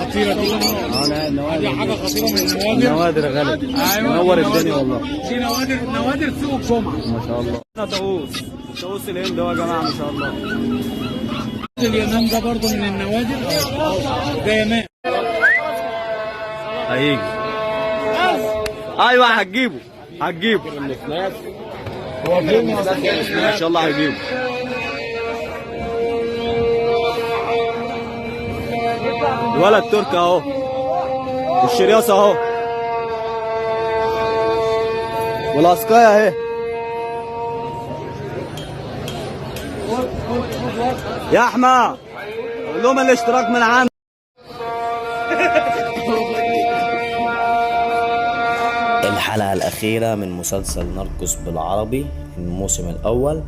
خطيرة دي. لا دي حاجة خطيرة من النوادر. النوادر يا غالي. ايوه نور الدنيا والله. دي نوادر، نوادر سوق الجمعة ما شاء الله. ده طاووس، طاووس الهند اهو يا جماعة ما شاء الله. اليمام ده برضه من النوادر، ده يمام. هيجي. ايوه هتجيبه هتجيبه ما شاء الله هتجيبه. الولد تركي اهو، والشرياس اهو، والاسكاية اهي. يا احمد قول لهم الاشتراك من عندك. الحلقة الأخيرة من مسلسل ناركوس بالعربي الموسم الأول،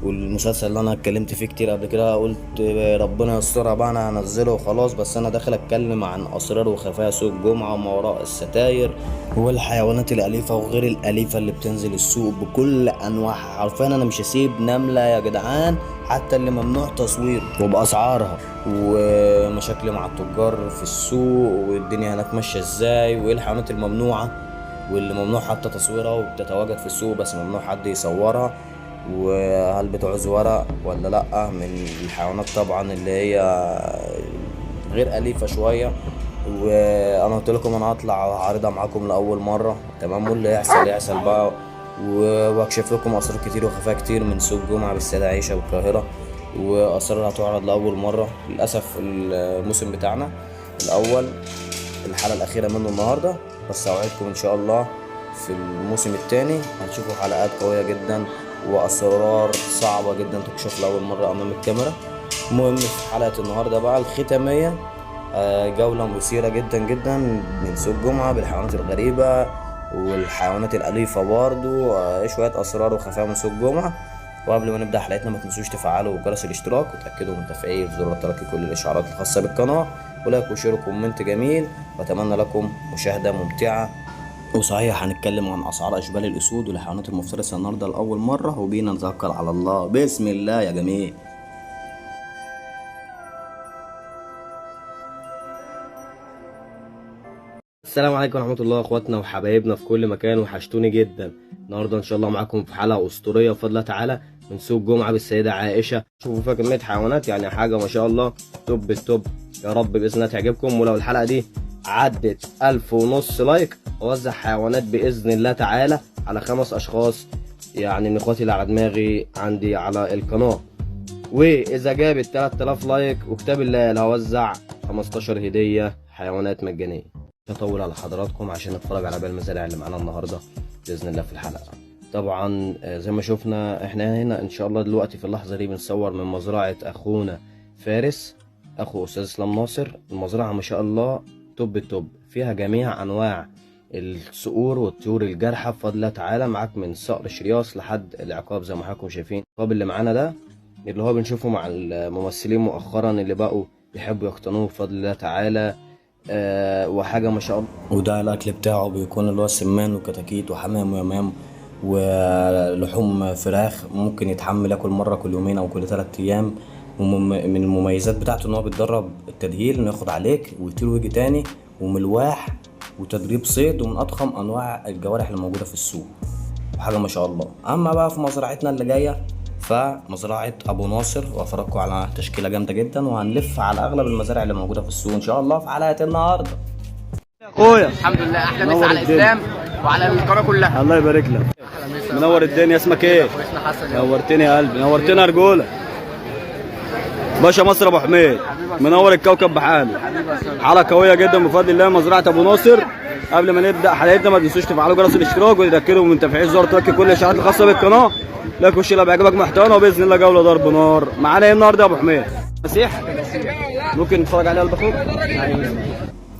والمسلسل اللي أنا اتكلمت فيه كتير قبل كده، قلت ربنا يسترها بقى أنا هنزله وخلاص. بس أنا داخل أتكلم عن أسرار وخفايا سوق الجمعة وما وراء الستاير والحيوانات الأليفة وغير الأليفة اللي بتنزل السوق بكل أنواعها. حرفيا أنا مش هسيب نملة يا جدعان، حتى اللي ممنوع تصويره وبأسعارها، ومشاكل مع التجار في السوق، والدنيا هناك ماشية ازاي، وإيه الحيوانات الممنوعة واللي ممنوع حتى تصويرها وبتتواجد في السوق بس ممنوع حد يصورها، وهل بتعوز ورق ولا لأ من الحيوانات طبعا اللي هي غير أليفة شوية. وأنا قلت لكم أنا هطلع وهعرضها معاكم لأول مرة، تمام؟ واللي يحصل يحصل بقى، وأكشف لكم أسرار كتير وخفايا كتير من سوق الجمعة بالسيدة عيشة بالقاهرة، وأسرار هتعرض لأول مرة للأسف. الموسم بتاعنا الأول الحلقة الأخيرة منه النهاردة، بس أوعدكم إن شاء الله في الموسم الثاني هتشوفوا حلقات قوية جدا وأسرار صعبة جدا تكشف لأول مرة أمام الكاميرا. المهم في حلقة النهاردة بقى الختامية، جولة مثيرة جدا جدا من سوق الجمعة بالحيوانات الغريبة والحيوانات الأليفة برضو، شوية أسرار وخفايا من سوق الجمعة. وقبل ما نبدأ حلقتنا ما تنسوش تفعلوا جرس الاشتراك وتأكدوا من تفعيل زر تلقي كل الإشعارات الخاصة بالقناة، و like و share و comment جميل، وأتمنى لكم مشاهدة ممتعة. وصحيح هنتكلم عن أسعار أشبال الأسود والحيوانات المفترسة النهاردة لأول مرة، وبينا نتوكل على الله. بسم الله يا جميل. السلام عليكم ورحمة الله اخواتنا وحبايبنا في كل مكان، وحشتوني جدا. النهارده ان شاء الله معاكم في حلقة اسطورية بفضل الله تعالى من سوق الجمعة بالسيدة عائشة. شوفوا فيها كمية حيوانات، يعني حاجة ما شاء الله top ال top. يا رب بإذن الله تعجبكم. ولو الحلقة دي عدت 1500 like اوزع حيوانات بإذن الله تعالى على 5 اشخاص، يعني من اخواتي اللي على دماغي عندي على القناة. واذا جابت 3000 like وكتاب الله هوزع 15 هدية حيوانات مجانية. مش هطول على حضراتكم عشان نتفرج على باقي المزارع اللي معانا النهارده باذن الله في الحلقة. طبعا زي ما شفنا احنا هنا ان شاء الله دلوقتي في اللحظة دي بنصور من مزرعة اخونا فارس اخو استاذ اسلام ناصر. المزرعة ما شاء الله top ال top، فيها جميع انواع الصقور والطيور الجارحه بفضل الله تعالى. معاك من صقر شرياس لحد العقاب زي ما حضراتكم شايفين. العقاب اللي معانا ده اللي هو بنشوفه مع الممثلين مؤخرا اللي بقوا بيحبوا يقتنوه بفضل الله تعالى، وحاجه ما شاء الله. وده الاكل بتاعه بيكون اللي هو سمان وكتاكيت وحمام ويمام ولحوم فراخ، ممكن يتحمل ياكل مرة كل يومين او كل 3 ايام. ومن المميزات بتاعته ان هو بيتدرب التدهيل، انه ياخد عليك ويطير ويجي تاني، وملواح وتدريب صيد، ومن اضخم انواع الجوارح اللي موجودة في السوق، وحاجه ما شاء الله. اما بقى في مزرعتنا اللي جاية فمزرعه ابو ناصر، وافرجكم على تشكيله جامدة جدا، وهنلف على اغلب المزارع اللي موجودة في السوق ان شاء الله في حلقة النهارده. يا اخويا الحمد لله، احلى مسا على الاسلام وعلى القناة كلها. الله يبارك لك، منور الدنيا. اسمك ايه؟ نورتني يا قلبي، نورتنا يا رجوله. باشا مصر ابو حميد منور الكوكب بحاله. حلقة قوية جدا بفضل الله مزرعة ابو ناصر. قبل ما نبدا حلقتنا ما تنسوش تفعلوا جرس الاشتراك وتتاكدوا من تفعيل زر تلقي كل الاشعارات الخاصة بالقناة. like و share لو بيعجبك محتوانا، وباذن الله جولة ضرب نار. معانا ايه النهارده يا ابو حميد؟ مسيح ممكن نتفرج عليها البخور.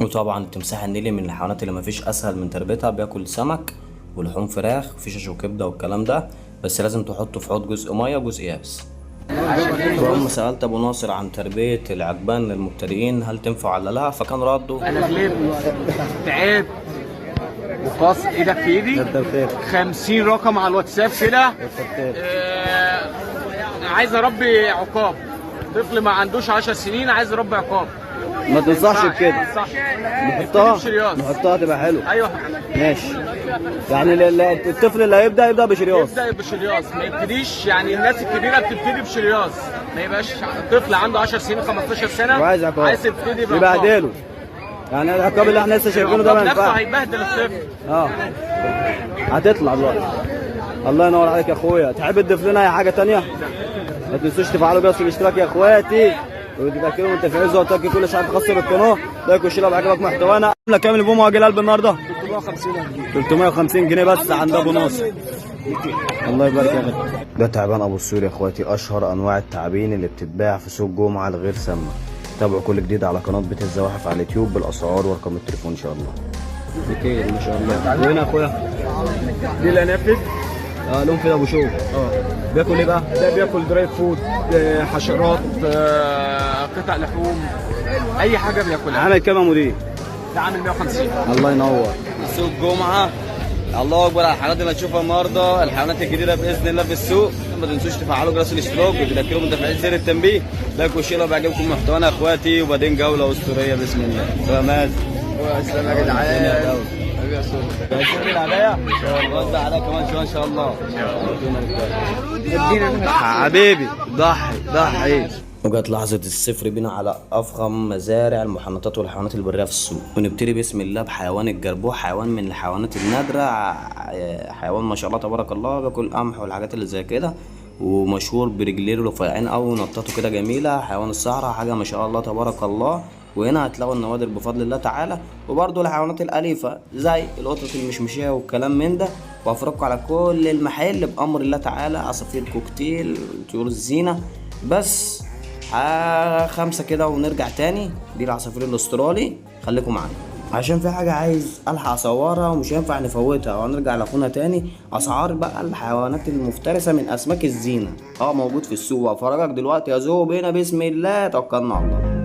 وطبعا التمساح النيلي من الحيوانات اللي مفيش اسهل من تربيتها، بياكل سمك ولحوم فراخ وفيش وكبده والكلام ده، بس لازم تحطه في حوض جزء مية وجزء يابس. ولما سألت أبو ناصر عن تربية العجبان للمبتدئين هل تنفع ولا لا، فكان رده انا غلبت تعبت وقاص ايدك في ايدي 50 رقم على الواتساب كده. عايز اربي عقاب، طفل ما عندوش 10 سنين عايز يربي عقاب. ما تنصحش بكده. نحطها نحطها تبقى حلوة. ايوه ماشي. يعني الطفل اللي هيبدا يبدا بشرياص. يبدا بشرياص، ما يبتديش يعني الناس الكبيرة بتبتدي بشرياص، ما يبقاش طفل عنده 10 سنين 15 سنة وعايز عقاب، عايز يبتدي بعقاب يبهدله. يعني العقاب اللي احنا لسه شايفينه ده ما ينفعش، هيبهدل الطفل. هتطلع دلوقتي. الله ينور عليك يا اخويا. تحب تضيف لنا اي حاجة ثانية؟ ما تنسوش تفعلوا جرس الاشتراك يا اخواتي، وتتاكدوا من تفعيل زر الترك كل شيء خاص بالقناة. like و share لو عجبك محتوانا. عامله كام البوم وجه القلب النهارده؟ 350 جنيه بس عند ابو ناصر. الله يبارك يا غالي. ده تعبان ابو السور يا اخواتي، اشهر انواع التعابين اللي بتتباع في سوق جمعه الغير سامة. تابعوا كل جديد على قناة بيت الزواحف على اليوتيوب بالاسعار ورقم التليفون ان شاء الله. بكير ما شاء الله. وين يا اخويا؟ دي الانافذ. لون كده ابو شوك. بياكل ايه بقى؟ ده بياكل dry food، حشرات، قطع لحوم، اي حاجة بياكلها. عامل كام يا مدير؟ ده عامل 150. الله ينور. سوق جمعه، الله اكبر على الحيوانات اللي هتشوفها النهارده، الحيوانات الجديدة باذن الله في السوق. ما تنسوش تفعلوا جرس الاشتراك وتتاكدوا من تفعيل زر التنبيه. like و share لو بيعجبكم محتوانا يا اخواتي، وبعدين جولة اسطورية باذن الله. سلامات. السلام يا جدعان. هتشوف العباية؟ ان شاء الله. وزع عليها كمان شوية ان شاء الله. حبيبي ضحي ضحي. وجت لحظة الصفر بينا على أفخم مزارع المحنطات والحيوانات البرية في السوق. ونبتدي بسم الله بحيوان الجربوع، حيوان من الحيوانات النادرة، حيوان ما شاء الله تبارك الله، بياكل قمح والحاجات اللي زي كده، ومشهور برجليه رفيعين أوي ونطاته كده جميلة. حيوان الصحراء حاجة ما شاء الله تبارك الله. وهنا هتلاقوا النوادر بفضل الله تعالى، وبرضه الحيوانات الأليفة زي القطط المشمشية والكلام من ده. وأفرجكم على كل المحل بأمر الله تعالى، عصافير كوكتيل، طيور الزينة. بس 5 كده ونرجع تاني. دي العصافير الاسترالي، خليكم معانا عشان في حاجة عايز ألحق أصورها ومش هينفع نفوتها، وهنرجع لأخونا تاني. أسعار بقى الحيوانات المفترسة من أسماك الزينة موجود في السوق، وأفرجك دلوقتي يا ذوق بينا بسم الله. توكلنا على الله.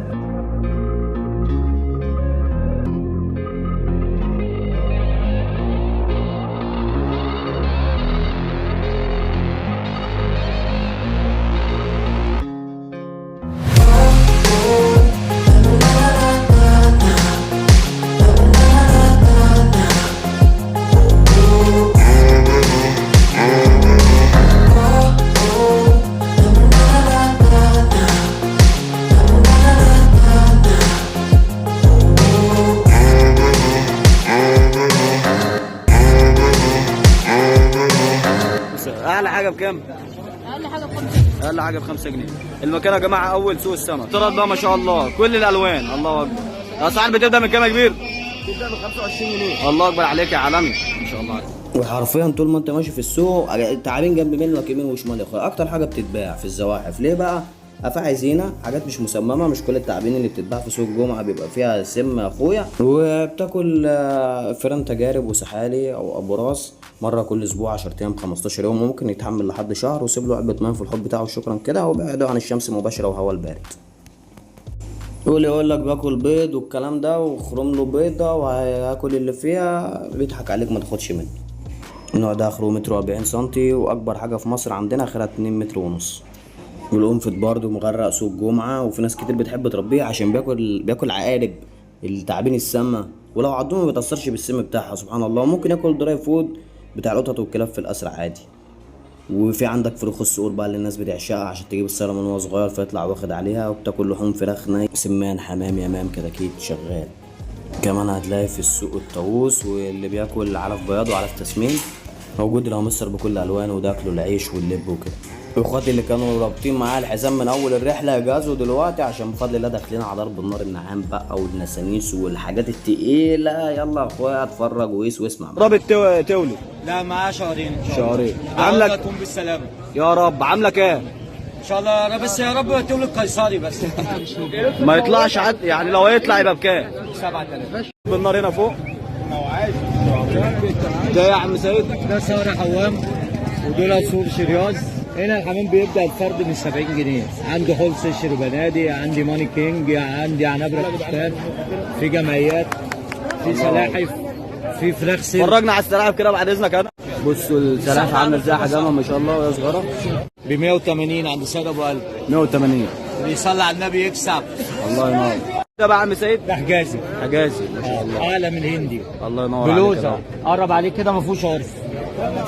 اعلى حاجة بكام؟ اقل حاجة ب5. اقل حاجة ب5 جنيه. المكان يا جماعة اول سوق السمك. طرد بقى ما شاء الله كل الالوان. الله اكبر. الاسعار بتبدا من كام يا كبير؟ بتبدا من 25 جنيه. الله اكبر عليك يا عالمي ما شاء الله عليك. وحرفيا طول ما انت ماشي في السوق التعابين جنب منك يمين وشمال يا اخويا. اكتر حاجة بتتباع في الزواحف ليه بقى؟ افاعي زينة، حاجات مش مسممه، مش كل التعابين اللي بتتباع في سوق الجمعة بيبقى فيها سم يا اخويا. وبتاكل فيران تجارب وسحالي او ابو راس مرة كل اسبوع، 10 ايام 15 يوم، وممكن يتحمل لحد شهر. وسيب له علبة مية في الحوض بتاعه شكرا كده، وابعده عن الشمس المباشرة وهواء البارد. يقول لك باكل بيض والكلام ده، وخرم له بيضة وهياكل اللي فيها، بيضحك عليك ما تاخدش منه. النوع ده اخره 1.40 متر، واكبر حاجة في مصر عندنا اخرها 2.5 متر. والقنفذ برضه مغرق سوق جمعه، وفي ناس كتير بتحب تربيه عشان بياكل عقارب التعابين السامة، ولو عضوة ما بيتاثرش بالسم بتاعها سبحان الله. ممكن ياكل dry food بتاع القطط والكلاب في الاسرع عادي. وفي عندك فروخ الصقور بقى اللي الناس بتعشقها عشان تجيب الصيرة من وهو صغير فيطلع واخد عليها، وبتاكل لحوم فراخ ني، سمان، حمام، يمام، كتاكيت شغال. كمان هتلاقي في السوق الطاووس واللي بياكل علف بياض وعلف تسمين، موجود الهامستر بكل الوانه، وده اكله العيش واللب وكده. اخواتي اللي كانوا رابطين معاه الحزام من اول الرحلة جازوا دلوقتي عشان بفضل الله داخلين على ضرب النار النعام بقى والنسانيس والحاجات التقيله. يلا يا اخويا اتفرج وقيس واسمع. رابط تولد؟ لا معاه شهرين ان شاء الله. شهرين. عاملك تقوم بالسلامة يا رب. عاملك ايه؟ ان شاء الله انا بس يا رب تولد قيصري بس. ما يطلعش عد يعني، لو هيطلع يبقى بكام؟ 7000. بالنار هنا فوق. ده يا عم سيد ده سهر حوام، ودول سور شرياز. هنا الحمام بيبدا الفرد من 70 جنيه. عندي حلص قشر بنادي، عندي ماني كينج، عندي عنابره كتان، في جمعيات، في سلاحف، في فراخ سير. فرجنا على السلاحف كده بعد اذنك. انا بصوا السلاحف عامله ازاي حجمها ما شاء الله وهي صغيرة. ب 180 عند سيد ابو قلب. 180. اللي يصلي على النبي يكسب. الله ينور. ده بقى عم سيد؟ ده حجازي. حجازي ما شاء الله، اعلى من الهندي. الله ينور عليك. بلوزة قرب عليه كده ما فيهوش عرف.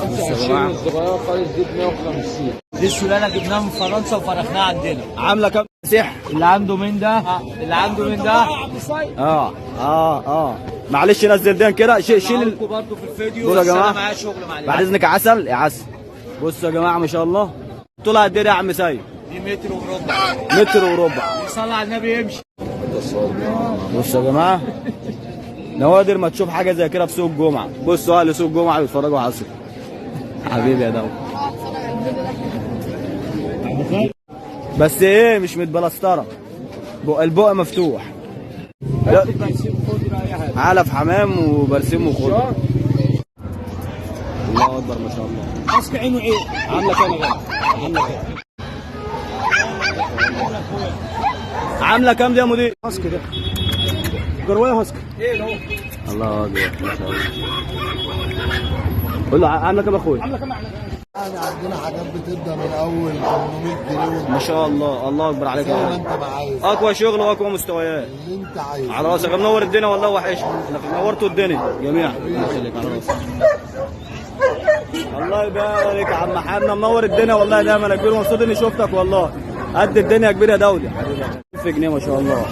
الصغيرة خالص دي ب 150. دي السلالة جبناها من فرنسا وفرخناها عندنا. عامله كام سحر؟ اللي عنده من ده، اللي عنده من ده. معلش نزل ده كده، شيل برضه في الفيديو. بصوا يا جماعة، انا معايا شغل معلش. بعد اذنك عسل يا عسل. بصوا يا جماعة ما شاء الله، طلع قد ايه يا عم سيد؟ دي متر وربع. متر وربع. يصلي على النبي يمشي. بصوا يا جماعة، نوادر ما تشوف حاجة زي كده في سوق الجمعة. بصوا اهل سوق الجمعة بيتفرجوا على السوق. حبيبي يا داود. بس ايه، مش متبلستره، بق البق مفتوح. علف حمام وبرسيم وخضره. الله اكبر ما شاء الله. ماسك عينه عين. عامله كام يا غالي؟ عامله كام؟ عامله كام دي يا مدير؟ هاسك ده جروايه هاسك. ايه ده؟ الله اكبر ما شاء الله. قول له عامله كام يا اخويا؟ عامله كام؟ يعني عندنا حاجات بتبدا من اول 800 جنيه. ما شاء الله، الله اكبر عليك زي ما انت ما عايز، اقوى شغل واقوى مستويات اللي انت عايزه. على راسك، منور الدنيا والله، وحشنا، نورتوا الدنيا جميعا. الله يخليك، على راسك. الله يبارك يا عم حنا، منور الدنيا والله دايما يا كبير، مبسوط اني شفتك والله. قد الدنيا يا كبير يا دولي. 1000 جنيه ما شاء الله.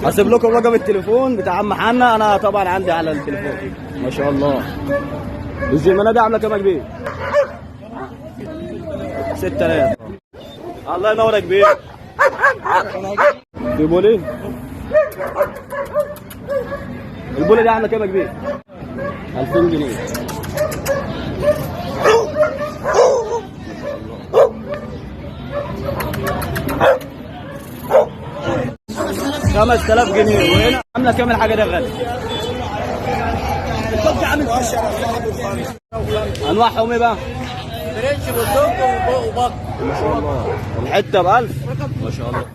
هسيب لكم رقم التليفون بتاع عم حنا، انا طبعا عندي على التليفون. ما شاء الله. الزمانه دي عامله كام يا كبير؟ 6000. الله ينور يا كبير. في بولي؟ البولي دي عامله كام يا كبير؟ 2000 جنيه. ما شاء الله. 5000 جنيه. وهنا عامله كام الحاجة دي يا غالي؟ انواعهم ايه بقى؟ French bulldog وبق. ما شاء الله، الحتة ب 1000. ما شاء الله.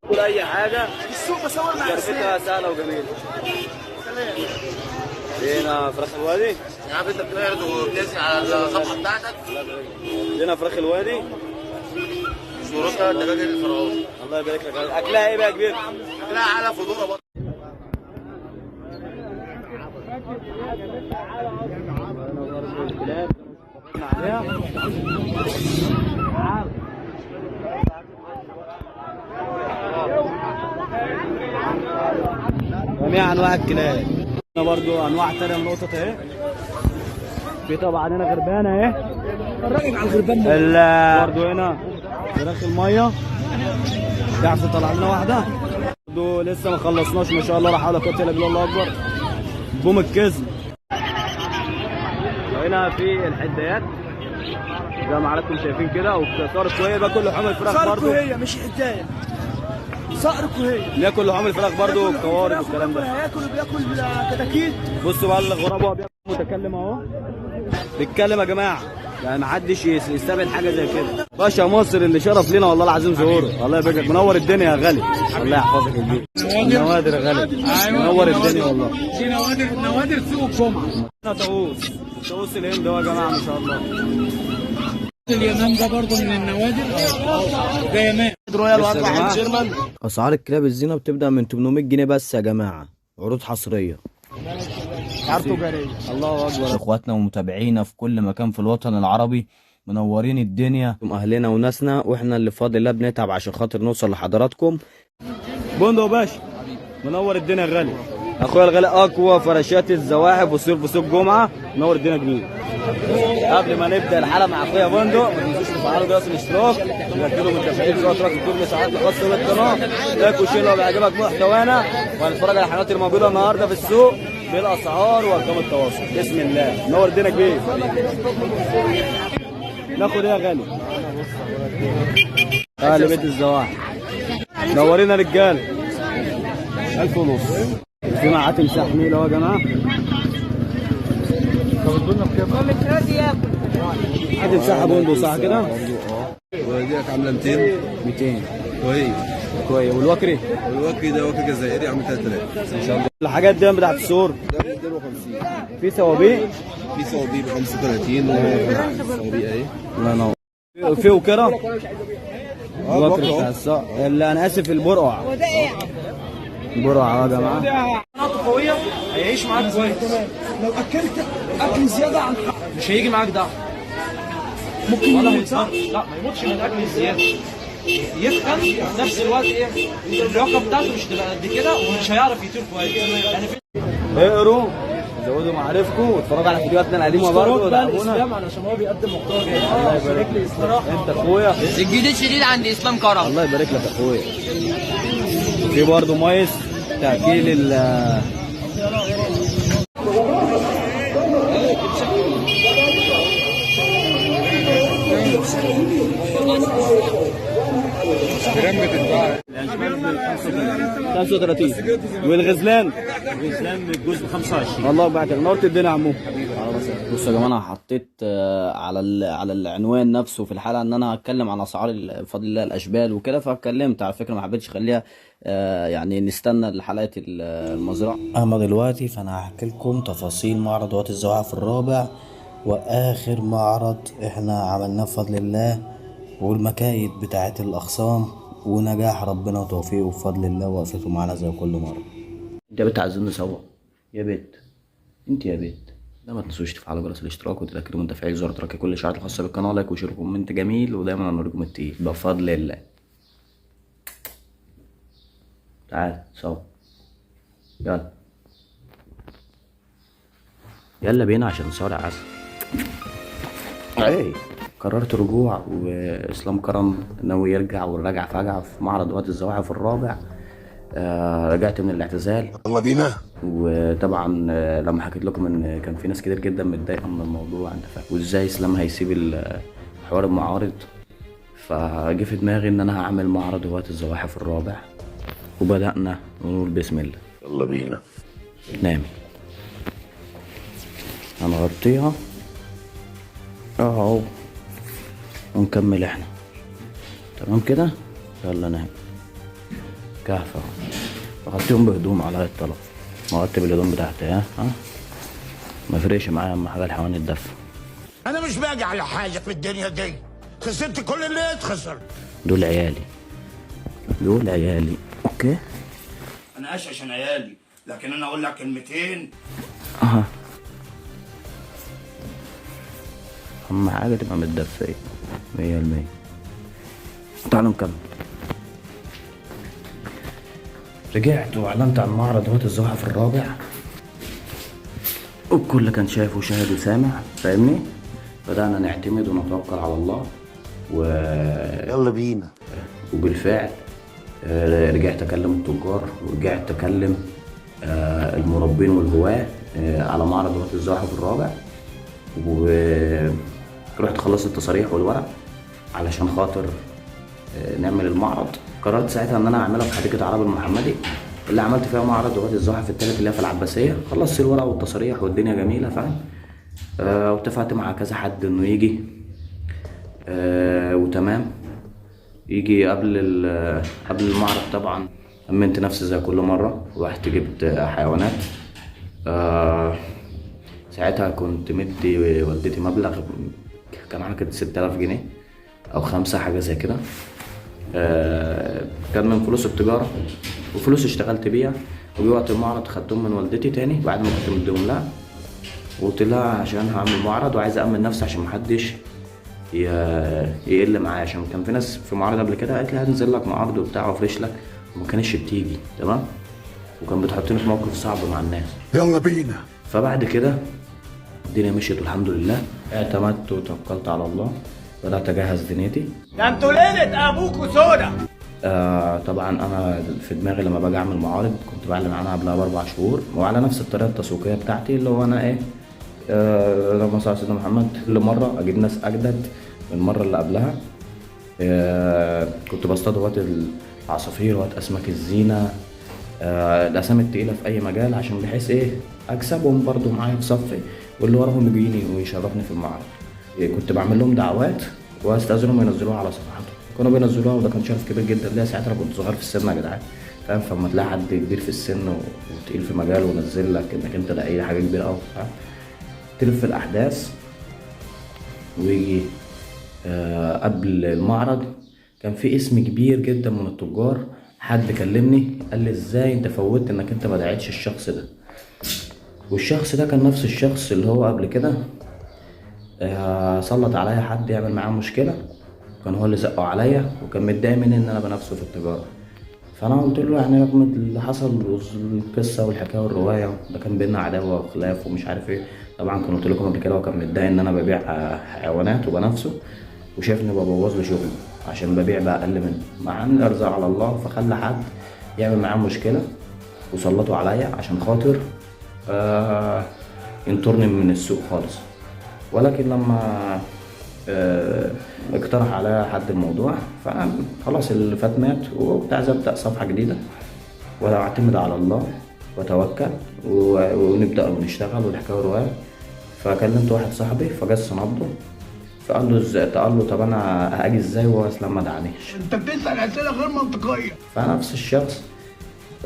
كل اي حاجة السوق بصور مع جربتها سهلة وجميلة. هنا فراخ الوادي. يا عم انت بتعرض وبتنزل على الصفحة بتاعتك. هنا فراخ الوادي. صورتها الدجاج الفرعوني. الله يبارك لك. اكلها ايه بقى يا كبير؟ اكلها علف وذره برضه. جميع انواع الكلاب. هنا برضو انواع تانية من القطط اهي. في طبعا هنا غربانه اهي. الراجل على الغربان ده. برضو هنا فراخ المية. تعرف تطلع لنا واحدة؟ برضو لسه ما خلصناش ما شاء الله، لا حول ولا قوة الا بالله. الله اكبر. بوم الكذب. وهنا في الحدايات زي ما حضراتكم شايفين كده، وصار كوية باكل لحوم الفراخ برضو. صقر كوهية مش حدايه، صقر كوهية بياكل لحوم الفراخ برضو والكوارث والكلام ده. هياكل وبياكل كتاكيت. بصوا بقى الغراب وهو بياكل متكلم اهو، بيتكلم يا جماعة، يعني ما حدش يستبعد حاجة زي كده. باشا مصر اللي شرف لينا والله العظيم ظهوره. الله يبارك لك، منور الدنيا يا غالي. الله يحفظك يا كبير. نوادر يا غالي، منور الدنيا والله. دي نوادر، نوادر سوق الجمعة. طاووس، طاووس الهند اهو يا جماعة ما شاء الله. اليمام ده برضه من النوادر، ده يمام. royal واحد German. اسعار الكلاب الزينة بتبدا من 800 جنيه بس يا جماعة، عروض حصرية. اسعار تجارية. الله اكبر. اخواتنا ومتابعينا في كل مكان في الوطن العربي، منورين الدنيا، اهلنا وناسنا، واحنا اللي بفضل الله بنتعب عشان خاطر نوصل لحضراتكم. بندق يا باشا، منور الدنيا يا غالي. اخويا الغالي، اقوى فراشات الزواحف والصيف في سوق الجمعة، منور الدنيا جميل. قبل ما نبدا الحلقة مع اخويا بندق، ما تنسوش تفعلوا جرس الاشتراك وتاكدوا من تفعيل زر كل الاشعارات الخاصة بالقناة. like و share لو بيعجبك محتوانا، وهنتفرج على الحلقات الموجودة النهارده في السوق بالاسعار وارقام التواصل. بسم الله، نور الدنيا كبير. ناخد ايه يا غالي؟ اهل بيت الزواحف، نورينا رجاله. 1500. في معاه تمساح نيل اهو يا جماعة. طب تمساح بندق صح كده؟ وديك عامله 200. 200. وهي كويس. والوكري؟ والوكري ده وكر جزائري عامل 3000 ان شاء الله. الحاجات دي بتاعت السور ده ب 250. في سوابيق؟ في سوابيق ب 35 وسوابيق اهي. الله ينور. في وكره؟ الوكر بتاع الصقر، اللي انا اسف البرقع. البرقع يا جماعة. قوية هيعيش معاك كويس. لو اكلت اكل زيادة عن حقه مش هيجي معاك ده. ممكن يموت صح؟ لا ما يموتش من الاكل الزيادة. يتخن وفي نفس الوقت ايه؟ اللياقة بتاعته مش تبقى قد كده ومش هيعرف يطير كويس. يعني في اقروا زودوا معارفكم واتفرجوا على فيديوهاتنا القديمة برضه ودعمونا. علشان هو بيقدم محتوى جيد. الله يبارك لك. انت اخويا. الجديد شديد عند اسلام كرم. الله يبارك لك يا اخويا. في برضه مايس تاكيل ال 35. والغزلان؟ الغزلان الجزء 25. الله يبارك لك، نورت الدنيا يا عمو. بصوا يا جماعة، انا حطيت على العنوان نفسه في الحلقة ان انا هتكلم عن اسعار بفضل الله الاشبال وكده، فاتكلمت على فكرة، ما حبيتش اخليها يعني نستنى لحلقة المزرعة. اما دلوقتي فانا هحكي لكم تفاصيل معرض وقت الزواحف الرابع واخر معرض احنا عملناه بفضل الله، والمكايد بتاعت الاخصام ونجاح ربنا وتوفيقه بفضل الله وقفته معانا زي كل مرة. انت يا بنت عايزين نسوا يا بنت، انت يا بنت ده ما تنسوش تفعلوا جرس الاشتراك وتتاكدوا من تفعيل زر ترك كل الاشعارات الخاصة بالقناة، like و share و comment جميل، ودايما هنوريكم التقيل بفضل الله. تعال سوا، يلا يلا بينا عشان نصور عسل. ايه قررت رجوع، واسلام كرم ناوي يرجع، والرجع فجعه في معرض وقت الزواحف الرابع. رجعت من الاعتزال، يلا بينا. وطبعا لما حكيت لكم ان كان في ناس كتير جدا متضايقة من الموضوع، انت فاهم، وازاي اسلام هيسيب حوار المعارض، فجه في دماغي ان انا هعمل معرض وقت الزواحف الرابع، وبدأنا نقول بسم الله. يلا بينا. نامي هنغطيها اهو ونكمل احنا تمام كده. يلا نام كهف اهو، بغطيهم بهدوم على الطلب، مغطي بالهدوم بتاعتي. ها ما فرقش معايا اما حاجة الحيوان يتدفى. انا مش باجي على حاجة في الدنيا دي، خسرت كل اللي اتخسر. دول عيالي، دول عيالي. okay انا عايش عشان عيالي، لكن انا اقول لك كلمتين. اها اهم حاجة تبقى متدفيه 100%. تعالوا نكمل. رجعت واعلنت عن معرض وقت الزواحف الرابع، والكل كان شايف وشاهد وسامع، فاهمني؟ بدأنا نعتمد ونتوكل على الله يلا بينا. وبالفعل رجعت اكلم التجار، ورجعت اكلم المربين والهواة على معرض وقت الزواحف الرابع، ورحت خلصت التصاريح والورق علشان خاطر نعمل المعرض. قررت ساعتها ان انا اعملها في حديقة عرب المحمدي اللي عملت فيها معرض وقت الزواحف الثالث اللي هي في العباسية. خلصت الورق والتصاريح والدنيا جميلة، فاهم؟ واتفقت مع كذا حد انه يجي، وتمام يجي قبل المعرض. طبعا امنت نفسي زي كل مرة، ورحت جبت حيوانات. ساعتها كنت مدي والدتي مبلغ كان عامل كده 6000 جنيه او 5 حاجة زي كده، كان من فلوس التجارة وفلوس اشتغلت بيها. وجي وقت المعرض خدتهم من والدتي تاني بعد ما كنت مديهم لها، وقلت لها عشان هعمل معرض وعايز امن نفسي عشان محدش يقل معايا، عشان كان في ناس في معرض قبل كده قالت لي هنزل لك معرض وبتاع وافرش لك، وما كانتش بتيجي تمام، وكان بتحطني في موقف صعب مع الناس. يلا بينا. فبعد كده الدنيا مشيت والحمد لله، اعتمدت وتوكلت على الله، بدأت أجهز دنيتي. ده انتوا ليلة ابوكوا سودا. طبعا انا في دماغي لما باجي اعمل معارض كنت بعلن عنها قبلها ب4 شهور، وعلى نفس الطريقة التسويقية بتاعتي اللي هو انا ايه، اللهم صل على سيدنا محمد، كل مرة اجيب ناس اجدد من المرة اللي قبلها. كنت بصطاد وقت العصافير، وقت اسماك الزينة، الاسامي التقيله في اي مجال، عشان بحيث ايه اكسبهم برضو معايا في صفي، واللي وراهم يجيني ويشرفني في المعرض. كنت بعمل لهم دعوات واستاذنهم ينزلوها على صفحاتهم. كانوا بينزلوها، وده كان شرف كبير جدا ليا ساعتها. انا كنت صغير في السن يا جدعان، فاهم؟ فما تلاقي حد كبير في السن وتقيل في مجاله ونزل لك انك انت داعي حاجة كبيرة قوي، فاهم؟ تلف الاحداث ويجي قبل المعرض كان في اسم كبير جدا من التجار، حد كلمني قال لي ازاي انت فوتت انك انت ما دعيتش الشخص ده. والشخص ده كان نفس الشخص اللي هو قبل كده سلط عليا حد يعمل معاه مشكلة، كان هو اللي زقه عليا وكان متضايق مني ان انا بنافسه في التجارة. فانا قلت له يعني رغم اللي حصل والقصه والحكاية والرواية، ده كان بينا عداوة وخلاف ومش عارف ايه. طبعا كنت قلت لكم قبل كده هو كان متضايق ان انا ببيع حيوانات وبنافسه، وشايفني ببوظ له شغله عشان ببيع باقل منه، مع ان الارزاق على الله. فخلى حد يعمل معاه مشكلة وسلطة عليا عشان خاطر ينطرني من السوق خالص. ولكن لما اقترح عليا حد الموضوع، فانا خلاص اللي فات مات، وكنت عايز ابدا صفحة جديدة واعتمد على الله واتوكل ونبدا ونشتغل والحكاية والرواية. فكلمت واحد صاحبي فجس نبضه، فقال له ازاي؟ قال له طب انا هاجي ازاي وهو اصلا ما دعانيش؟ انت بتسال اسئلة غير منطقية. فنفس الشخص،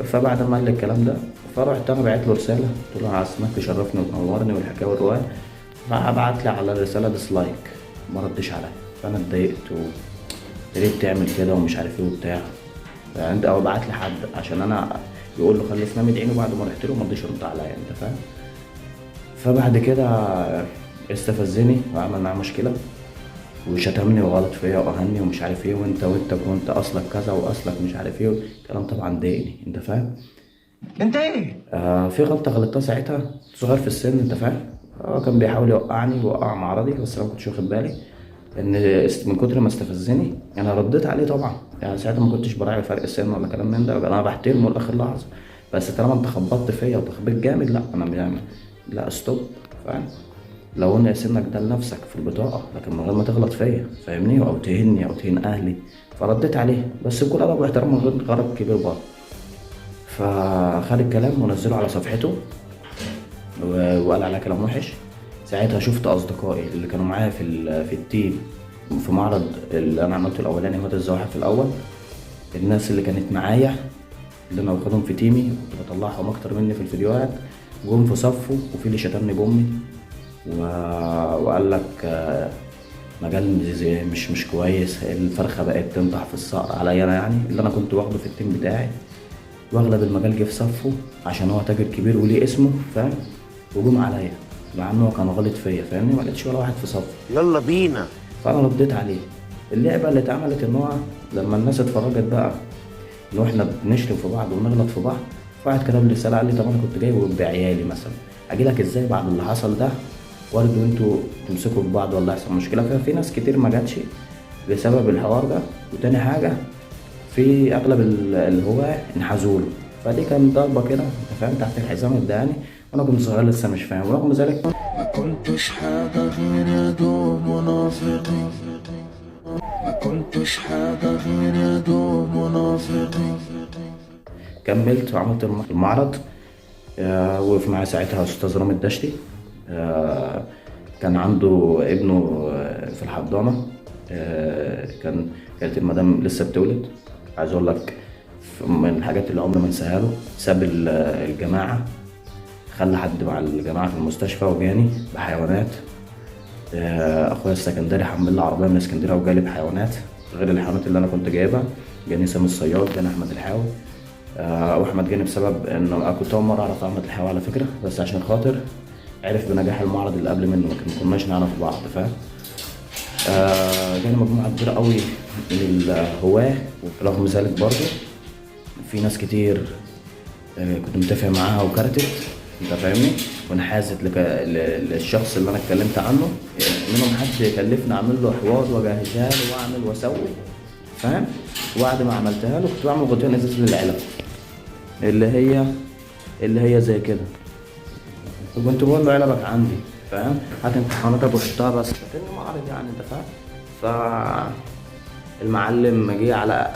فبعد ما قال لي الكلام ده فرحت انا بعت له رسالة، قلت له انا عايز تشرفني وتنورني والحكاية والرواية. فبعت لي على الرسالة dislike، ما ردش عليا. فانا اتضايقت و ليه بتعمل كده ومش عارف ايه وبتاع يعني انت، او بعت لي حد عشان انا يقول له خلي اسلام يدعيني، وبعد ما رحت له ما رضيش يرد عليا، انت فاهم؟ فبعد كده استفزني وعمل معاه مشكلة وشتمني وغلط فيا واهني ومش عارف ايه، وانت وانت وانت اصلك كذا واصلك مش عارف ايه، الكلام طبعا ضايقني، انت فاهم؟ انت ايه؟ في غلطه غلطتها ساعتها، صغير في السن، انت فاهم؟ كان بيحاول يوقعني ويوقع معرضي، بس انا ما كنتش واخد بالي ان من كتر ما استفزني انا رديت عليه طبعا. يعني ساعتها ما كنتش براعي فرق السن ولا كلام من ده، انا بحترمه لاخر لحظة، بس طالما انت خبطت فيا وتخبيط جامد، لا انا لا stop، فاهم؟ لو ان سنك ده لنفسك في البطاقة، لكن من غير ما تغلط فيا، فاهمني؟ او تهني او تهين اهلي. فرديت عليه بس بكل ادب واحترام من غير غرض كبير برضه. فخد الكلام ونزله على صفحته وقال عليها كلام وحش. ساعتها شفت اصدقائي اللي كانوا معايا في ال team في معرض اللي انا عملته الاولاني هو الزواحف في الاول، الناس اللي كانت معايا اللي انا واخدهم في team ي كنت بطلعهم اكتر مني في الفيديوهات، جم في صفة، وفي اللي شتمني بامي وقال لك مجال مش كويس، الفرخه بقت تنطح في الصقر عليا انا، يعني اللي انا كنت واخده في ال team بتاعي، واغلب المجال جه في صفة عشان هو تاجر كبير وليه اسمه، فاهم؟ وجم عليا مع انه كان غلط فيا، فاهمني؟ ما لقيتش ولا واحد في صفة، يلا بينا. فانا رديت عليه. اللعبة اللي اتعملت ان هو لما الناس اتفرجت بقى ان احنا بنشتم في بعض ونغلط في بعض، فواحد كتب لي رسالة قال لي طب انا كنت جاي بعيالي مثلا، اجي لك ازاي بعد اللي حصل ده وارد وانتوا تمسكوا في بعض ولا يحصل مشكلة؟ ففي ناس كتير ما جاتش بسبب الحوار ده. وتاني حاجة في اغلب الهواة انحازوا له، فدي كانت ضربه كده انت فاهم تحت الحزام اداني، وانا كنت صغير لسه مش فاهم. ورغم ذلك ما كنتش حاجة غير يا دوب منافق، ما كنتش حاجة غير يا دوب منافق. كملت وعملت المعرض. وقف معايا ساعتها استاذ رامي الدشتي، كان عنده ابنه في الحضانة، كانت المدام لسه بتولد. عايز اقول لك من الحاجات اللي عمري ما انساها له، ساب الجماعة، خلى حد مع الجماعة في المستشفى وجاني بحيوانات. اخويا السكندري حمل لي عربية من اسكندرية وجالي بحيوانات غير الحيوانات اللي انا كنت جايبها. جاني سامي الصياد، جاني احمد الحاوي. واحمد جاني بسبب انه كنت اول مرة اعرف احمد الحاوي على فكرة، بس عشان خاطر عرف بنجاح المعرض اللي قبل منه، ما كناش نعرف بعض، فاهم؟ جاني مجموعة كبيرة قوي من الهواه. ورغم ذلك برضه في ناس كتير كنت متفق معاها وكرتت، انت فاهمني، وانحازت للشخص اللي انا اتكلمت عنه. منهم حد كلفني اعمل له حوار واجهزها له واعمل واسوي، فاهم؟ وبعد ما عملتها له كنت بعمل غطيان ازاز للعلب اللي هي زي كده، وكنت بقول له علبك عندي، فاهم؟ هات انت حوانتك وحطها بس كأنه معرض يعني، انت فاهم؟ ف المعلم جه على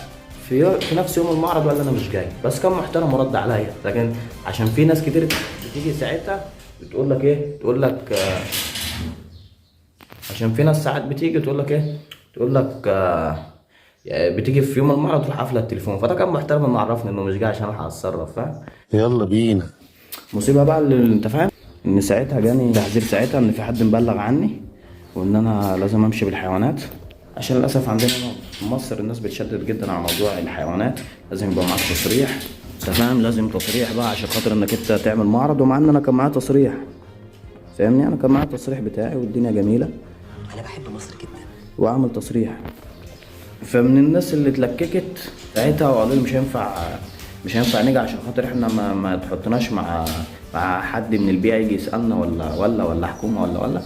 في نفس يوم المعرض وقال انا مش جاي، بس كان محترم ورد عليا. لكن عشان في ناس كتير بتيجي ساعتها بتقول لك ايه، تقول لك عشان في ناس ساعات بتيجي تقول لك ايه، تقول لك يعني بتيجي في يوم المعرض تروح قافله التليفون. فده كان محترم انه عرفني انه مش جاي عشان الحق اتصرف، فاهم؟ يلا بينا. مصيبة بقى اللي انت فاهم، ان ساعتها جاني تحذير ساعتها ان في حد مبلغ عني وان انا لازم امشي بالحيوانات، عشان للاسف عندنا هنا في مصر الناس بتشدد جدا على موضوع الحيوانات، لازم يبقى معاك تصريح، انت فاهم؟ لازم تصريح بقى عشان خاطر انك انت تعمل معرض. ومع ان انا كان معايا تصريح، فاهمني؟ انا كان معايا التصريح بتاعي والدنيا جميلة. انا بحب مصر جدا. وعمل تصريح. فمن الناس اللي اتلككت ساعتها وقالوا لي مش هينفع نيجي عشان خاطر احنا ما تحطناش مع حد من البيئة يجي يسالنا ولا ولا ولا حكومة ولا ولا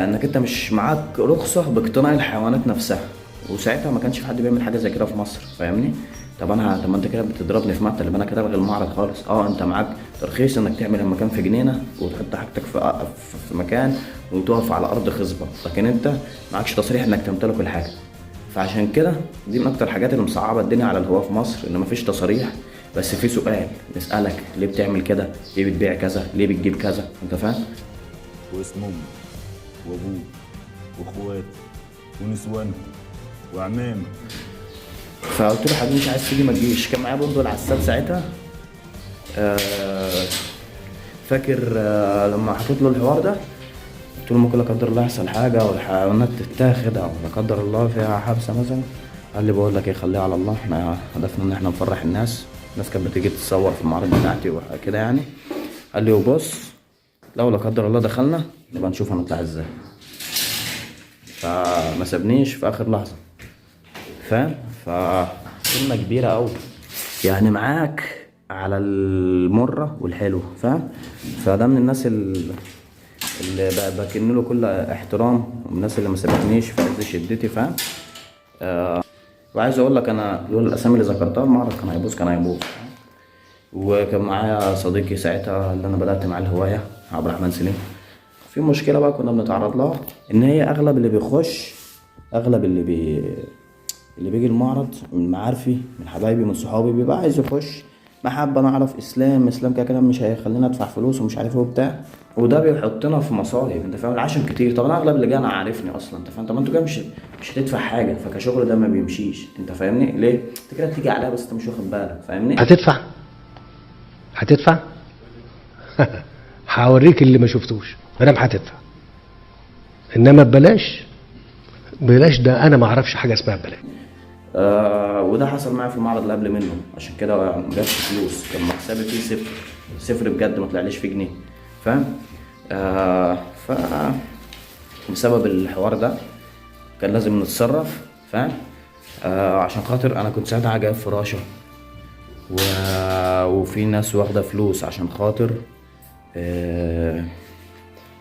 انك انت مش معاك رخصه باقتناء الحيوانات نفسها. وساعتها ما كانش في حد بيعمل حاجة زي كده في مصر، فاهمني؟ طب انا، طب ما انت كده بتضربني في مقتل، انا كده الغي المعرض خالص. انت معاك ترخيص انك تعمل المكان في جنينة وتحط حاجتك في مكان وتقف على ارض خصبة، لكن انت معكش تصريح انك تمتلك الحاجة. فعشان كده دي من اكتر الحاجات اللي مصعبه الدنيا على الهواه في مصر، ان مفيش تصاريح. بس في سؤال نسالك، ليه بتعمل كده؟ ليه بتبيع كذا؟ ليه بتجيب كذا؟ انت فاهم؟ واسم امي وابوه واخواتي ونسوانهم وعمامي. فقلت له حبيبي مش عايز تيجي ما تجيش. كان معايا برضه العسال ساعتها، فاكر لما حكيت له الحوار ده قلت له ممكن لا قدر الله يحصل حاجة والحيوانات تتاخد او لا قدر الله فيها حبسه مثلا. قال لي بقول لك ايه، خليها على الله، احنا هدفنا ان احنا نفرح الناس. الناس كانت بتيجي تتصور في المعارض بتاعتي وكده يعني. قال لي وبص لو لا قدر الله دخلنا نبقى نشوف هنطلع ازاي. فما سابنيش في اخر لحظة، فاهم؟ فكلمة كبيرة أوي يعني، معاك على المرة والحلو، فاهم؟ فده من الناس اللي بكن له كل احترام، ومن الناس اللي ما سابتنيش في عز شدتي، فاهم؟ وعايز اقول لك انا لولا الاسامي اللي ذكرتها المعرض كان هيبوظ، كان هيبوظ. وكان معايا صديقي ساعتها اللي انا بدأت معاه الهواية، عبد الرحمن سليم. في مشكلة بقى كنا بنتعرض لها، ان هي اغلب اللي بيخش، اغلب اللي بيجي المعرض من معارفي، من حبايبي، من صحابي، بيبقى عايز يخش محبة. انا اعرف اسلام، اسلام كده كده مش هيخلينا ادفع فلوس ومش عارف ايه وبتاع، وده بيحطنا في مصايب، انت فاهم؟ العشم كتير. طب انا اغلب اللي جاي انا عارفني اصلا، انت فاهم؟ طب انتوا كده مش هتدفع حاجة، فكشغل ده ما بيمشيش، انت فاهمني؟ ليه؟ انت كده بتيجي عليها بس انت مش واخد بالك، فاهمني؟ هتدفع؟ هتدفع؟ هوريك اللي ما شفتوش، ما دام هتدفع. انما ببلاش، بلاش ده انا ما اعرفش حاجة اسمها ببلاش. وده حصل معايا في المعرض اللي قبل منه، عشان كده ما جابش فلوس، كان مكسبي فيه صفر صفر بجد، ما طلعليش فيه جنيه، فاهم؟ ف بسبب الحوار ده كان لازم نتصرف، فاهم؟ عشان خاطر انا كنت ساعتها جايب فراشه وفي ناس واخده فلوس عشان خاطر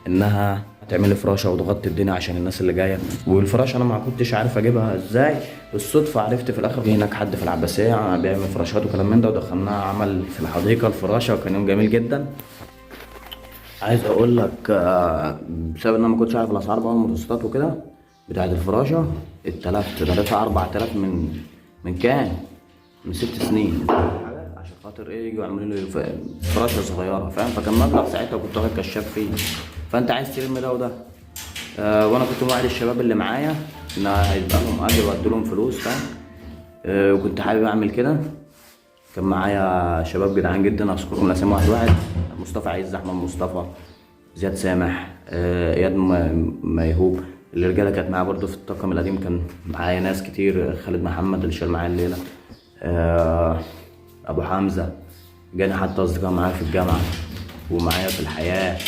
انها تعمل لي فراشه وتغطي الدنيا عشان الناس اللي جاية. والفراشه انا ما كنتش عارف اجيبها ازاي، بالصدفة عرفت في الاخر في هناك حد في العباسية بيعمل فراشات وكلام من ده، ودخلناها عمل في الحديقة الفراشة، وكان يوم جميل جدا. عايز اقول لك بسبب ان انا ما كنتش عارف الاسعار بقى والمتوسطات وكده بتاعه الفراشة، اتلفت ده 4000 من كام، من 6 سنين، عشان خاطر ايه يجوا يعملوا لي فراشه صغيرة، فاهم؟ فكان مبلغ ساعتها وكنت واخد كشاف فيه. فانت عايز تلم ده وده. وانا كنت موعد الشباب اللي معايا ان هيبقى لهم اجر وادي لهم فلوس، فاهم؟ وكنت حابب اعمل كده. كان معايا شباب جدعان جدا، اذكرهم الاسامي واحد واحد: مصطفى عز، احمد مصطفى، زياد سامح، اياد ميهوب. الرجالة كانت معايا برضو في الطاقم القديم، كان معايا ناس كتير، خالد محمد اللي شال معايا الليلة، ابو حمزة، جاني حتى اصدقاء معايا في الجامعة ومعايا في الحياة.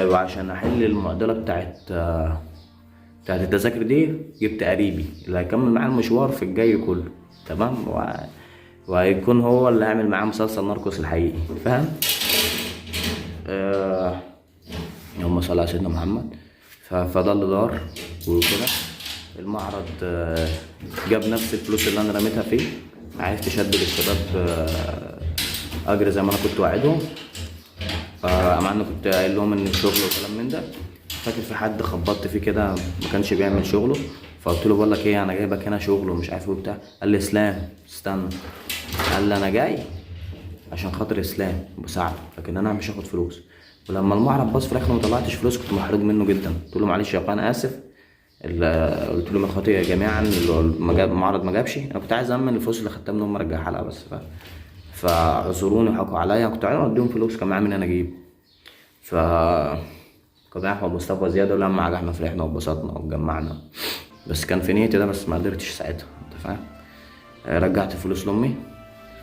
وعشان احل المعضلة بتاعت التذاكر دي، جبت قريبي اللي هيكمل معاه المشوار في الجاي كله، تمام؟ وهيكون هو اللي هيعمل معاه مسلسل ناركوس الحقيقي، فاهم؟ اللهم صل على سيدنا محمد. فده اللي دار وكده. المعرض جاب نفس الفلوس اللي انا رميتها فيه، عرفت اشد للشباب اجر زي ما انا كنت واعدهم، مع اني كنت قايل لهم ان الشغل وكلام من ده. فاكر في حد خبطت فيه كده ما كانش بيعمل شغله، فقلت له بقول لك ايه، انا جايبك هنا شغل ومش عارف ايه وبتاع. قال لي اسلام استنى، قال لي انا جاي عشان خاطر اسلام بساعده، لكن انا مش هاخد فلوس. ولما المعرض باظ في الاخر ما طلعتش فلوس، كنت محروج منه جدا. قلت له معلش يا اخويا انا اسف، اللي قلت لهم يا اخواتي يا جماعة المعرض ما جابش، انا كنت عايز امن الفلوس اللي خدتها منهم ارجعها لها بس، فاعذروني وحقوا عليا، كنت عايز اديهم فلوس كمان عامل انا اجيب. ف كان احمد مصطفى زياد ولما احنا فرحنا واتبسطنا واتجمعنا، بس كان في نيتي ده، بس ما قدرتش ساعتها، انت فاهم. رجعت فلوس لامي.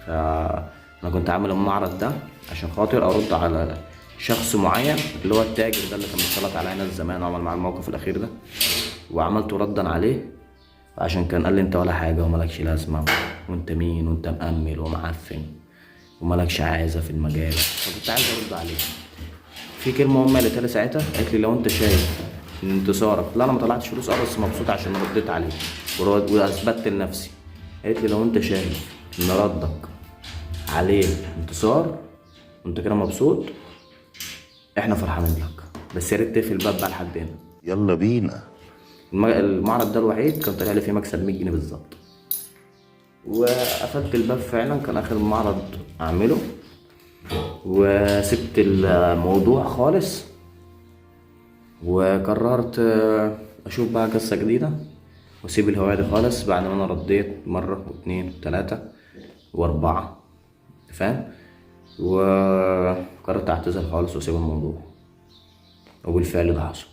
فانا كنت عامل المعرض ده عشان خاطر ارد على شخص معين اللي هو التاجر ده اللي كان بيسلط عليا ناس زمان وعمل معاه الموقف الاخير ده، وعملته ردا عليه عشان كان قال لي انت ولا حاجة ومالكش لازمه وانت مين وانت مأمل ومعفن ومالكش عايزه في المجال، فكنت عايز ارد عليه في كلمة امي قالتها لي ساعتها، قالت لي لو انت شايف ان انتصارك، لا انا ما طلعتش فلوس بس مبسوط عشان رديت عليه واثبتت لنفسي. قالت لي لو انت شايف ان ردك عليه انتصار وانت كده مبسوط احنا فرحانين لك، بس يا ريت تقفل الباب بقى لحد هنا. يلا بينا. المعرض ده الوحيد كان طالع لي فيه مكسب 100 جنيه بالظبط، وقفلت الباب فعلا، كان اخر معرض اعمله، وسبت الموضوع خالص، وقررت اشوف بقى قصة جديدة واسيب الهواية دي خالص بعد ما انا رديت مرة واثنين وثلاثة واربعة، فاهم؟ وقررت اعتزل خالص واسيب الموضوع، وبالفعل ده حصل.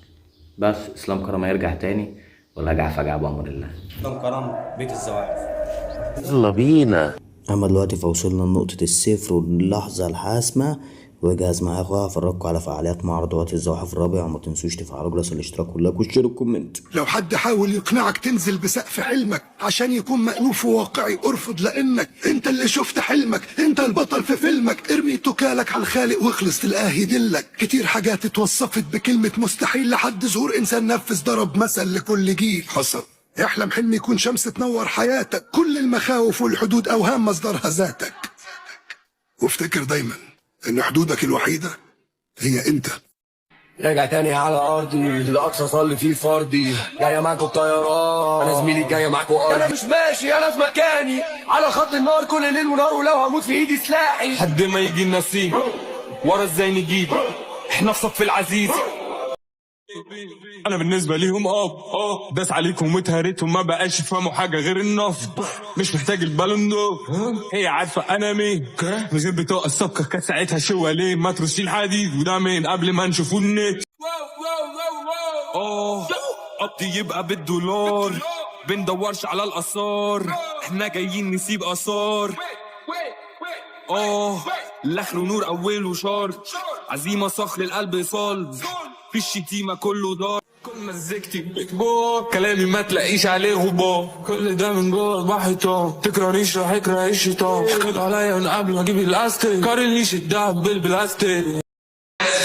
بس اسلام كرم هيرجع تاني ولا جع فجع بامر الله. اسلام كرم بيت الزواحف. يلا بينا. اما دلوقتي فوصلنا لنقطة الصفر واللحظة الحاسمة، وجهز معايا اخويا افرجكم على فعاليات معرض وقت الزواحف الرابع، وما تنسوش تفعلوا جرس الاشتراك وال like وال share وال comment. لو حد حاول يقنعك تنزل بسقف حلمك عشان يكون مألوف وواقعي، ارفض، لانك انت اللي شفت حلمك، انت البطل في فيلمك. ارمي تكالك على الخالق واخلص تلقاه يدلك. كتير حاجات اتوصفت بكلمة مستحيل لحد ظهور انسان نفذ، ضرب مثل لكل جيل حصل. احلم حلم يكون شمس تنور حياتك، كل المخاوف والحدود اوهام مصدرها ذاتك. وافتكر دايما ان حدودك الوحيدة هي انت. راجع تاني على ارضي الاقصى، صلي فيه فردي، جاية معاكم بطيران، انا زميلي جاية معاكم ارضي. انا مش ماشي، انا في مكاني على خط النار كل ليل ونهار، ولو هموت في ايدي سلاحي. حد ما يجي النسيم ورا ازاي نجيب، احنا في صف العزيز. انا بالنسبة ليهم اب داس عليكم واتهريتهم، ما بقاش يفهموا حاجة غير النصب. مش محتاج البالون دور، هي عارفه انا مين. من غير بطاقة السابقة كانت ساعتها شوالين، ما ترشي الحديد وده من قبل ما نشوفوا النت. قبضي يبقى بالدولار، بندورش على الاثار، احنا جايين نسيب اثار. الاخر نور اوله شر، عزيمة صخر القلب صلب، في الشتيمة كله دار. كل مزيكتي بتبور، كلامي ما تلاقيش عليه غبار، كل ده من جوه البحر طار. تكرهنيش راح يكره الشيطان، حكيت عليا من قبل ما اجيب الاستيك، قارنيش الدهب بالبلاستيك.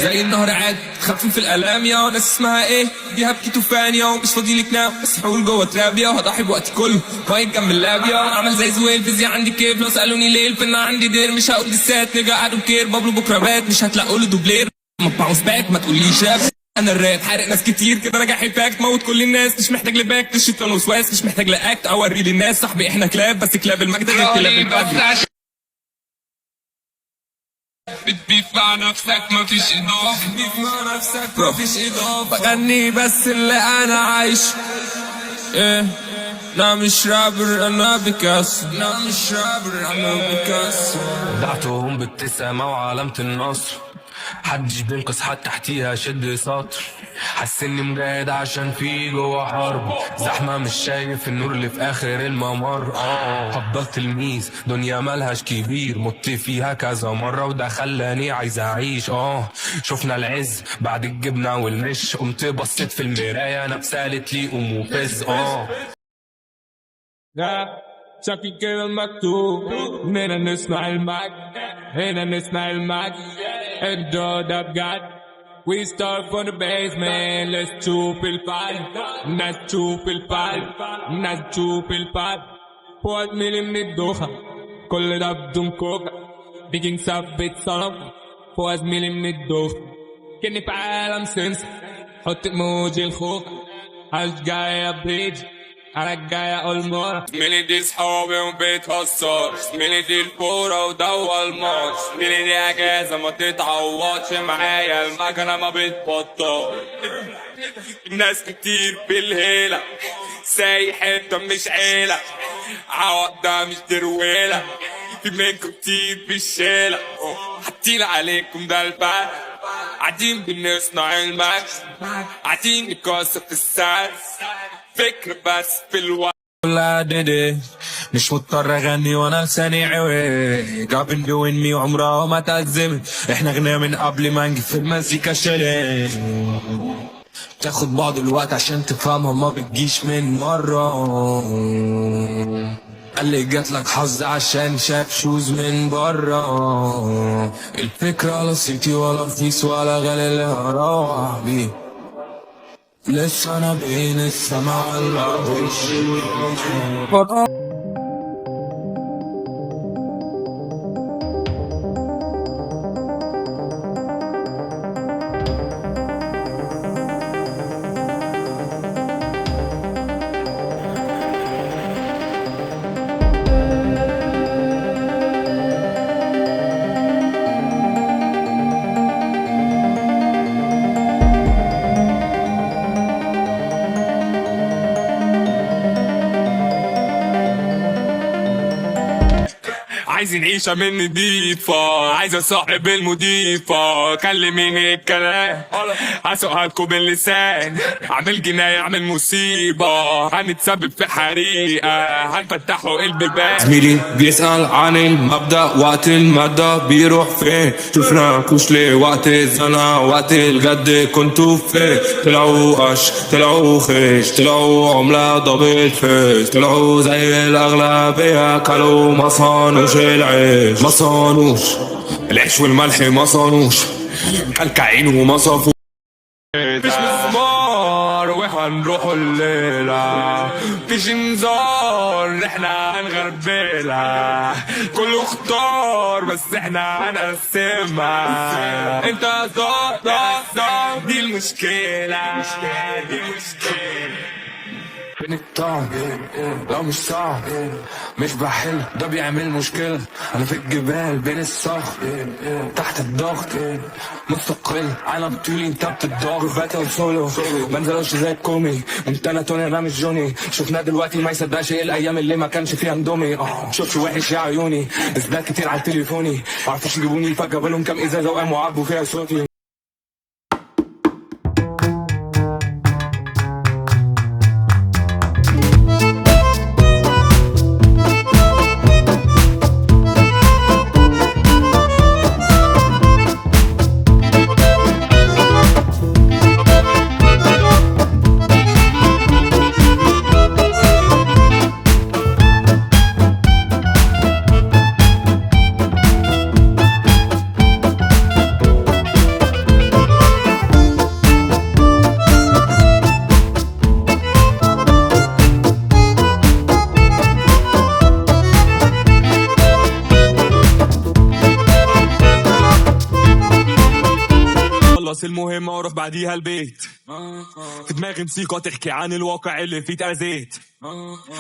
زي النهر عاد خفيف الالام يا ناس اسمها ايه دي، هبكي توفان يا مش فاضي لك نام، بس حقول جوه تراب يا هضحي بوقتي كله مايك جنب اللاب يا عمل زي زويل فيزياء عندي كيف، لو سالوني ليه الفن عندي دير، مش هقول دسات نجا قعدوا كير بابلو بكره بات، مش هتلاقوا له دوبلير، ما باونس باك ما تقوليش راب. انا الراب حارق ناس كتير كده، راجع حباك موت كل الناس، مش محتاج لباك الشيطان وسواس، مش محتاج لاكت اوري للناس صاحبي احنا كلاب، بس كلاب المجد غير كلاب البدر. بتبيف مع نفسك مفيش اضافه، بتبيف مع نفسك مفيش اضافه، بغني بس اللي انا عايش. ايه انا مش رابر انا بيكاسو، انا مش رابر انا بيكاسو. دعتهم بابتسامة وعلامة النصر، حدش بينقص حد تحتيها شد سطر. حاسس اني مجاهد عشان في جوا حرب، زحمة مش شايف النور اللي في اخر الممر. هفضل تلميذ دنيا ملهاش كبير، مت فيها كذا مرة وده خلاني عايز اعيش. شفنا العز بعد الجبنة والمش، قمت بصيت في المراية نفسها قالت لي قوم وفز. شكل كده المكتوب هنا نسمع المجد، هنا نسمع المجد، الدور ده بجد. We start from the basement, let's تشوف الفرق، الناس تشوف الفرق، الناس تشوف الفرق. فوق ميلي من الدوخة، كل ده بدون كوكا، بيجي نثبت صنم. فوق ميلي من الدوخة، كأني في عالم سمسم، حط ايموجي الخوخة، عاش جاية بريج، انا الجاي اقول مرة. زميلي دي صحابي وبيتهزر، زميلي دي الكورة ودوا الماتش، زميلي دي اجازة ما تتعوضش، معايا المكنة ما بتبطل. ناس كتير بالهيلة، سايح انت مش عيلة، عوض ده مش درويلة، في منكم كتير بالشيلة، حاطين عليكم ده البال، قاعدين بنصنع المجد، قاعدين نكسر في السعر، فكر بس في الوقت. لا ديدي مش مضطر اغني وانا لساني عوي، God been doing me وعمرها ما تأزمت، احنا غنى من قبل ما نجي في المزيكا شلت، تاخد بعض الوقت عشان تفهمها ما بتجيش من مرة، قال لي جاتلك حظ عشان شاف شوز من برا، الفكرة لا صيتي ولا رخيص ولا غالي اللي هروح بيه، لسه انا بين السما والارض. عايزين عيشة من نضيفة، عايز اصاحب المضيفة، كلميني الكلام هسوقها لكم باللسان، اعمل جناية اعمل مصيبة، هنتسبب في حريقة، هنفتحوا البيبان. زميلي بيسأل عن المبدأ وقت المادة بيروح فين، شفناكوش ليه وقت الزنا وقت الجد كنتوا فين، طلعوا قش طلعوا خيش طلعوا عملة double face، طلعوا زي الأغلبية كلوا ما صانوش العيش، ما صانوش العيش والملح، ما صانوش كلكعين وما صافوش. مفيش مسمار وهنروحوا الليلة، مفيش انذار احنا هنغربلها، كله اختار بس احنا هنقسمها، انت زار زار زار دي المشكلة، دي المشكلة. فين الطعم لو مش صعب مش بحل ده بيعمل مشكلة، أنا في الجبال بين الصخر تحت الضغط مستقل، أنا بطولي أنت بتتضاغط، battle solo منزلوش زي الكومي، أنت أنا توني أنا مش جوني، شفنا دلوقتي ما يصدقش إيه الأيام اللي ما كانش فيها اندومي، شوفش وحش يا عيوني إثبات كتير على تليفوني، معرفوش يجيبوني فجأة بالهم كام إزازة وقاموا عبوا فيها صوتي. خلص المهمة واروح بعديها البيت، في دماغي موسيقى تحكي عن الواقع اللي فيه اتأذيت،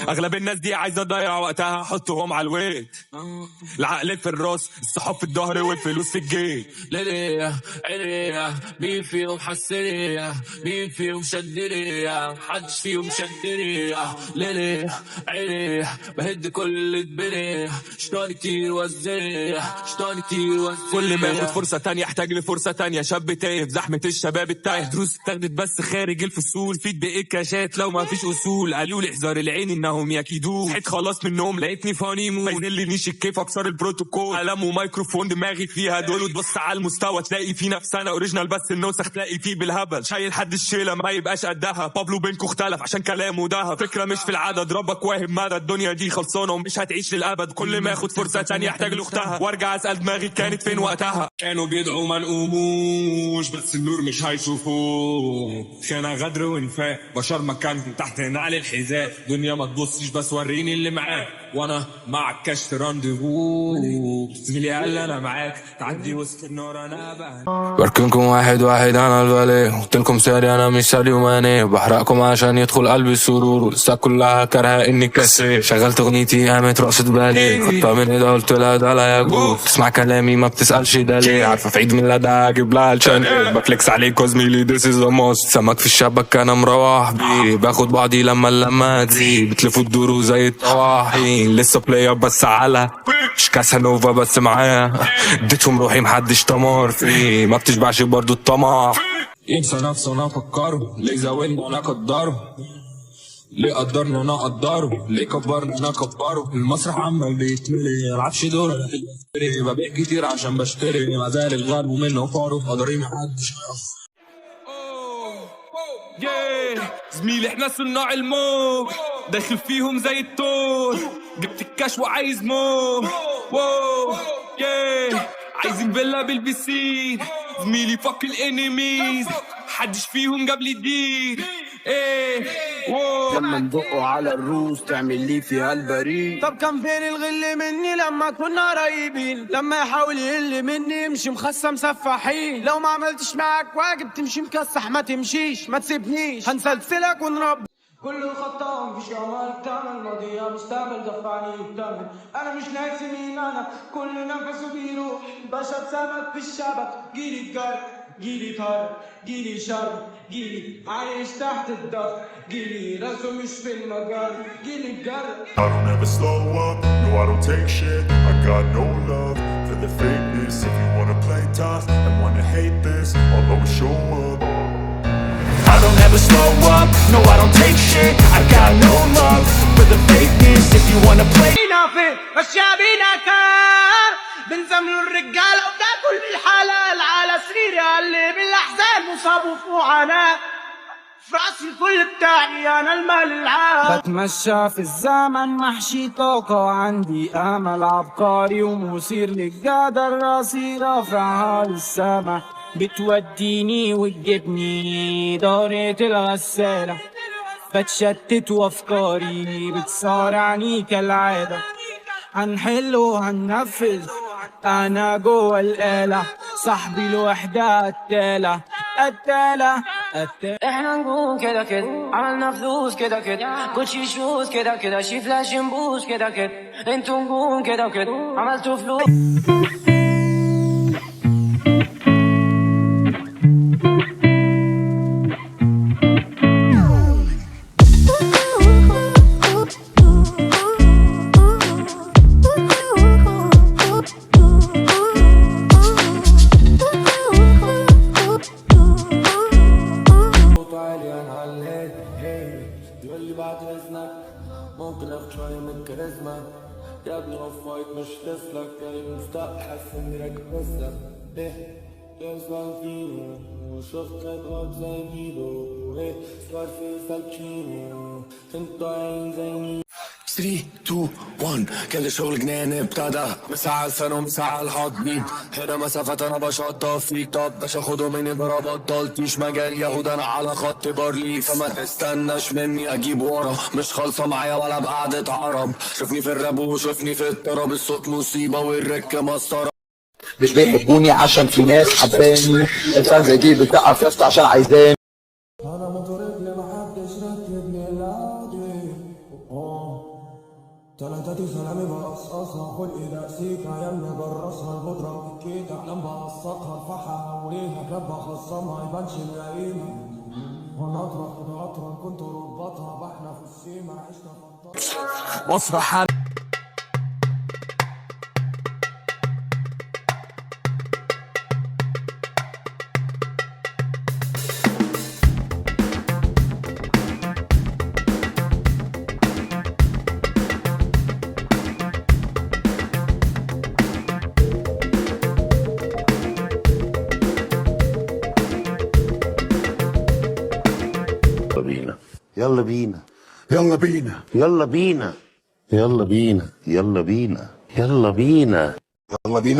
اغلب الناس دي عايزة تضيع وقتها حطهم على الويت، العقل في الراس الصحاب في الظهر والفلوس في الجيب. ليليا عينيا مين فيهم حسنية، مين فيهم شدنية، محدش فيهم شدنية، ليليا عينيا بهد كل اللي اتبني، شطاني كتير وزنية، شطاني كتير وزنية. كل ما اخد فرصة تانية احتاج لفرصة تانية، شاب تايه في زحمة الشباب التايه، دروس اتاخدت بس خارج الفصول، فيت بايه كاشات لو ما فيش اصول، قالوا لي احذر العين انهم يكيدون، صحيت خلاص من النوم لقيتني فاني مود، ما يذلنيش الكيف اكسر البروتوكول، قلم ومايكروفون دماغي فيها دول، وتبص على المستوى تلاقي فيه نفسنا original بس النسخ تلاقي فيه بالهبل، شايل حد الشيله ما يبقاش قدها، بابلو بينكو اختلف عشان كلامه دهب، فكرة مش في العدد ربك واهم مدى، الدنيا دي خلصانه ومش هتعيش للابد، كل ما اخد فرصة تانية احتاج لاختها، وارجع اسال دماغي كانت فين وقتها. كانوا بيدعوا ما نقوموش بس النور مش هيشوفوه، خيانة غدر ونفاق بشر مكانهم تحت نعل الحذاء، دنيا ما تبصش بس وريني اللي معاك. وانا مع كاش رانديفو. زميلي قال لي انا معاك تعدي وسط النار انا بقى بركنكم واحد واحد انا الفالي، قلتلكم ساري انا مش ساري وماني، بحرقكم عشان يدخل قلبي السرور، ولسه كلها كارهه اني كسر. شغلت اغنيتي قامت رقصة بالي، خدتها من ايدها قلت لها ده لا يجوز، تسمع كلامي ما بتسالش ده ليه، عارفه في عيد ميلادها اجيب لها الشانيل، بفليكس عليك زميلي this is the most، سمك في الشبكة انا مروح بيه، باخد بعضي لما اللمة تزيد، بتلفوا تدوروا زي الطواحين، لسه player بس على مش كاسانوفا بس معايا، اديتهم روحي محدش تمر فيه، ما بتشبعش برضو الطمع، ينسى نفسه انا افكره، ليه زاولني انا اقدره، ليه قدرني انا اقدره، ليه كبرني انا اكبره، المسرح عمال بيتملي ملعبش دور انا في البشتري، ببيع كتير عشان بشتري، ما زال الغرب منه فاره، قدري محدش يعرف. زميلي احنا صناع الموج، داخل فيهم زي التور، جبت الكاش وعايز موج، واو عايزين فيلا بالبسين، زميلي fuck ال enemies، محدش فيهم جاب لي دين. ايه واو لما ندقوا على الروس تعمل لي فيها البريد. طب كان فين الغل مني لما كنا قريبين، لما يحاول يقل مني يمشي مخصم سفاحين، لو ما عملتش معاك واجب تمشي مكسح، ما تمشيش ما تسيبنيش هنسلسلك ونربي. كله خطا مفيش امل تعمل ماضية مستقبل دفعني الثمن، انا مش ناسي مين انا، كل نفسه بيروح، باشا سمك في الشبك، جيلي اتجرح جيلي طرب جيلي شر جيلي عايش تحت الضغط، جيلي راسه مش في المجر، جيلي اتجرح. I don't ever slow up, no I don't take shit. I got no love for the fakeness. If you wanna play tough and wanna hate this, I'll always show up. I don't ever slow up, no I don't take shit. I got no love for the fakeness. If you wanna play بينا فين ماشية بينا كار، بنزملوا الرجالة وبناكل بالحلال، على سريري قلب الأحزان مصاب وفي معاناة، في راسي الكل بتاعي أنا المال العام. بتمشى في الزمن محشي طاقة، عندي أمل عبقري ومثير للجدل، راسي رافعها للسما بتوديني وتجيبني دارة الغسالة، بتشتت وافكاري بتصارعني كالعادة، هنحل وهننفذ انا جوه الآلة، صاحبي الوحدة قتالة قتالة قتالة. احنا نجوم كده كده، عملنا فلوس كده كده، كوتشي شوز كده كده، شي فلاش نبوس كده كده، انتوا نجوم كده كده، عملتوا فلوس. ممكن اخد شوية من الكاريزما يا ابني، off white مش تسلك، يعني مستحق حاسس اني راكب تسلا. ايه تسلا فينو وشفت غلط زي ميدو، ايه صار في سالتشينو، انتوا عين زي ميدو. 3 2 1 كان الشغل جنان ابتدى، مساعة لسانه ومساعة الحضني، هنا مسافات انا بشطف فيك، طب باش اخده مني ضربات بطلتيش، مجال يهود انا على خط بارلي، فما تستناش مني اجيب ورا، مش خالصة معايا ولا بقعدة عرب، شوفني في الراب وشوفني في الطرب، الصوت مصيبة والركة مسطرة. مش بيحبوني عشان في ناس حباني، الفان زي دي بتقف يا اسطى عشان عايزاني. انا موتوريتلي محدش ركبني العادي، تلاتاتي سلامي بقصقصها، خلقي ده سيكا يلا جرسها، البودرة الكيكة أحلام بقصقها، ارفعها وليها كلاب بخصمها، يبانش اللئيمة وانا اطرح كده اطرح، كنت رباطها بحنا في السيمة، عشنا في مسرح. يلا بينا يلا بينا يلا بينا يلا بينا يلا بينا يلا بينا يلا بينا.